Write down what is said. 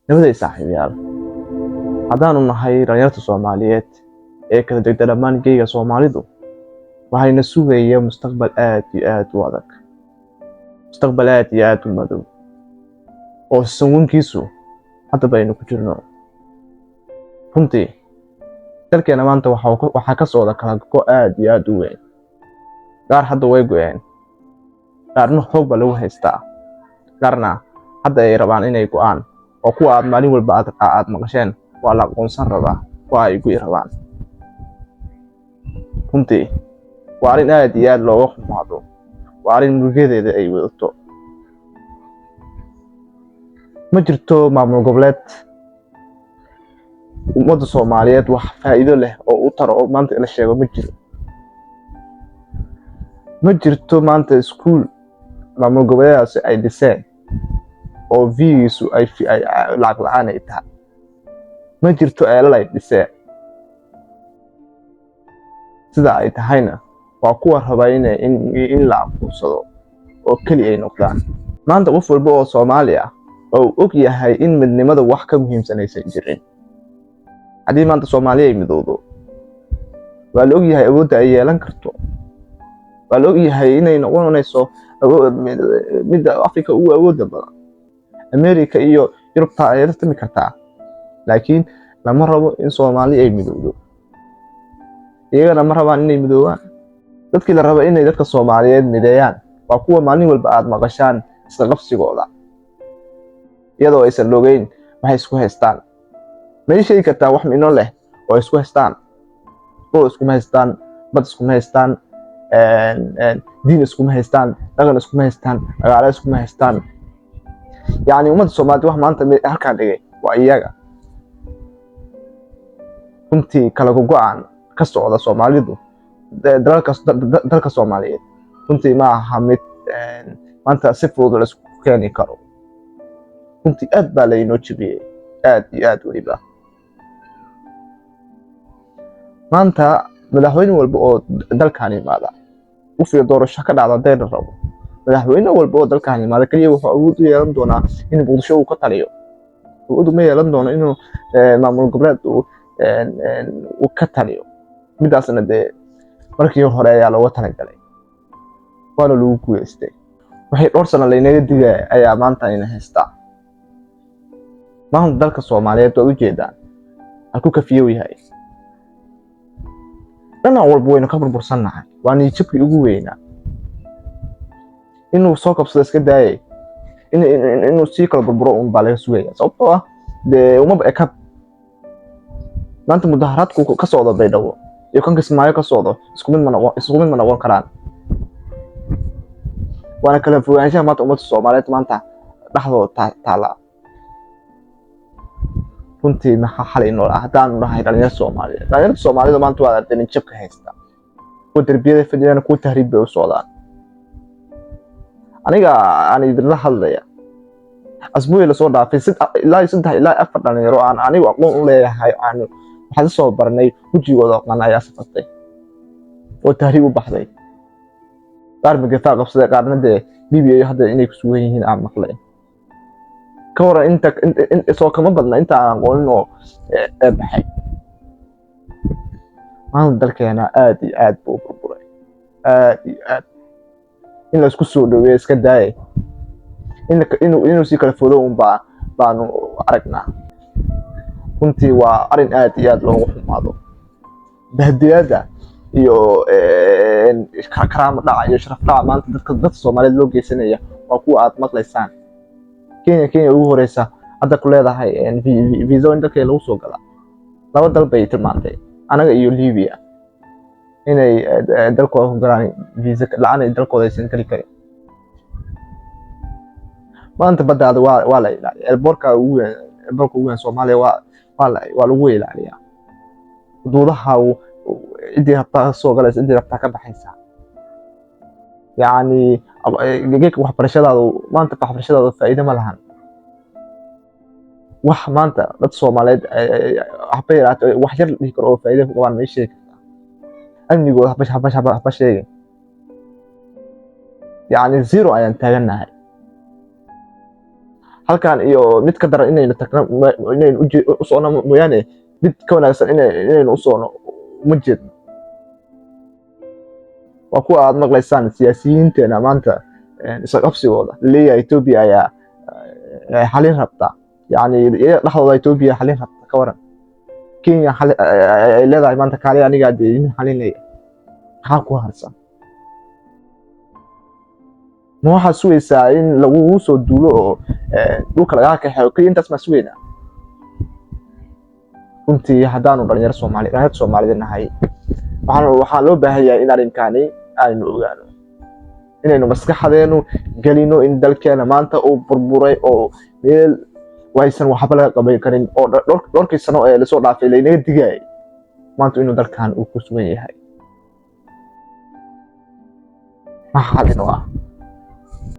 Nabaday saaxiibayaal, haddaanu nahay dhalinyarta Soomaaliyeed ee kala degda dhammaan geyga Soomaalidu, waxayna sugaya mustaqbal aad iyo aad u adag, mustaqbal aad iyo aad u madow oo sanwankiisu haddaba aynu ku jirno. Runtii dalkeena maanta waxaa ka socda kala go aad iyo aad u weyn. Qaar hadda way go'een, qaarna xoog baa lagu haystaa, qaarna hadda ay rabaan inay go'aan, oo kuwa aad maalin walba aad maqasheen waa la aqoonsan rabaa, waa ay go'i rabaan. Runtii waa arrin aad iyo aad looga xumaado, waa arrin murugadeeda ay wadato. Ma jirto maamul goboleed ummadda Soomaaliyeed wax faa'iido leh oo u taro oo maanta la sheego ma jiro. Ma jirto maanta iskuul maamul goboleedaasi ay dhiseen oo fee-giisu ay lacag la'aan ay tahay. Ma jirto eelal ay dhiseen. Sida ay tahayna waa kuwa raba in la aqoonsado oo keli ay noqdaan. Maanta qof walba oo Soomaali ah oo uu og yahay in midnimada wax ka muhiimsan aysan jirin. Haddii maanta Soomaaliya ay midowdo, waa la og yahay awoodda ay yeelan karto, waa la og yahay inay noqonayso midda Afrika ugu awoodda badan. America iyo Yurubta ay tartami kartaa, laakiin lama rabo in Soomaali ay midowdo. Iyagana ma rabaan inay midoobaan. Dadkii la raba inay dadka Soomaaliyeed mideeyaan waa kuwa maalin walba aad maqashaan isla qabsigooda, iyadoo aysan ogeyn waxay isku haystaan. Ma ii sheegi kartaa wax mino leh oo isku haystaan? Dhul iskuma haystaan, bad iskuma haystaan, diin iskuma haystaan, dhaqan iskuma haystaan, dhaqaale iskuma haystaan. Yacni ummadda Soomaaliyeed wax maanta halkaan dhigay waa iyaga. Runtii kala go'an ka socda Soomaalidu, dalka Soomaaliyeed, runtii ma aha mid maanta si fudud la isku keeni karo. Runtii aad baa laynoo jebiyey, aad iyo aad weliba. Maanta madaxweyne walba oo dalkan yimaada, u fiir doorasho ka dhacda hadday la rabo, madaxweyne walba oo dalkan yimaada kaliya wuxuu awood u yeelan doonaa in Muqdisho uu ka taliyo. Awood uma yeelan doono inuu maamul goboleed uu ka taliyo. Midaasna dee markii hore ayaa looga talagalay, waana lagu guuleystay. Waxay dhowr sano laynaga digaya ayaa maanta ayna haystaa. Maanta dalka Soomaaliyeed waad ujeedaan halkuu ka fiyow yahay. Dhinac walba waynu ka burbursannahay. Waa niyadjabkii ugu weynaa. Inuu soo kabsado iska daayay, inuu sii kala burburo un baa laga sugaya, sababtoo ah dee umaba eka. Maanta mudaharaadku ka socdo Baydhabo iyo kan Kismaayo ka socdo isku mid ma noqon karaan. Waana kala fogaanshaha maanta ummadda Soomaaliyeed maanta dhexdooda taala. Runtii maxaa xalay nool ah haddaanu nahay dhalinyarta Soomaaliyeed? Dhalinyarta Soomaalida maanta waa aragtay jabka haysta, kuwa derbiyada fadhiyaan, kuwa tahriib bay u socdaan. Aniga aan idinla hadlaya, asbuucii lasoo dhaafay ilaa saddex ilaa afar dhalinyaro aan anigu aqoon u leeyahay, aan waxaan soo barnay, wejigooda aqaan, ayaa safartay oo tahriib u baxday. Qaar magafaa qabsaday, qaarna dee Libiya iyo hadda inay ku sugan yihiin aan maqlay. Ka waran inta soo kama badna inta aan aqoonin oo baxay? Maanta dalkeena aad iyo aad buu u burburay, aad iyo aad. In la isku soo dhaweeyo iska daayay, inuu sii kala fodo un baa baanu aragnaa. Runtii waa arrin aad iyo aad loogu xumaado. Bahdiyaada iyo karaamo dhaca iyo sharaf dhaca maanta dadka Soomaaliyeed loo geysanaya waa kuwa aad maqlaysaan. Kenya ugu horeysa hadda ku leedahay visa in dalka lagu soo galaa. Laba dal bay tilmaantay, anaga iyo Libya, inay dalkooda ku galaan visa la'aan ay dalkooda aysan geli karin. Maanta baddaada waa la ilaaliya. Airport-ka ugu weyn, airport-ka ugu weyn Soomaaliya waa lagu ilaaliyaa. Xuduudaha ciddii rabtaa ka soo galaysa, ciddii rabtaa ka baxaysa. Yacni geedka waxbarashadaadu, maanta waxbarashadaadu faa'iido ma lahan. Wax maanta dad Soomaaliyeed waxba yaraatay, wax yar la dhihi karo oo faa'iido ku qabaan ma ii sheegi kartaa? Amnigooda haba sheegin. Yacni zero ayaan taagannahay. Halkan iyo mid ka daran inaynu tagno, inaynu u socno mooyaane, mid ka wanaagsan inaynu u socno uma jeedno. Waa kuwa aad maqlaysaan siyaasiyiinteena maanta isqabsigooda leeyahay Ethiopia ayaa xalin rabta, yani iyaga dhexdooda Ethiopia xalin rabta. Ka waran Kenya ay leedahay maanta, kaali anigaa dee idin xalinaya? Maxaa ku harsan? Ma waxaad sugaysaa in lagugu soo duulo oo dhulka lagaa kaxeeyo keliya? Intaas maa sugaynaa? Runtii haddaanu dhalinyaro Soomaali, dhalinyarta Soomaalida nahay, waxaa loo baahan yahay in arrinkani aynu ogaano, inaynu maskaxdeenu gelino in dalkeena maanta uu burburay oo meel waysan waxba laga qaban karin, oo dhowrkii sano ee lasoo dhaafay laynaga digayay maanta inuu dalkan uu ku sugan yahay. Maxaa xal inoo ah?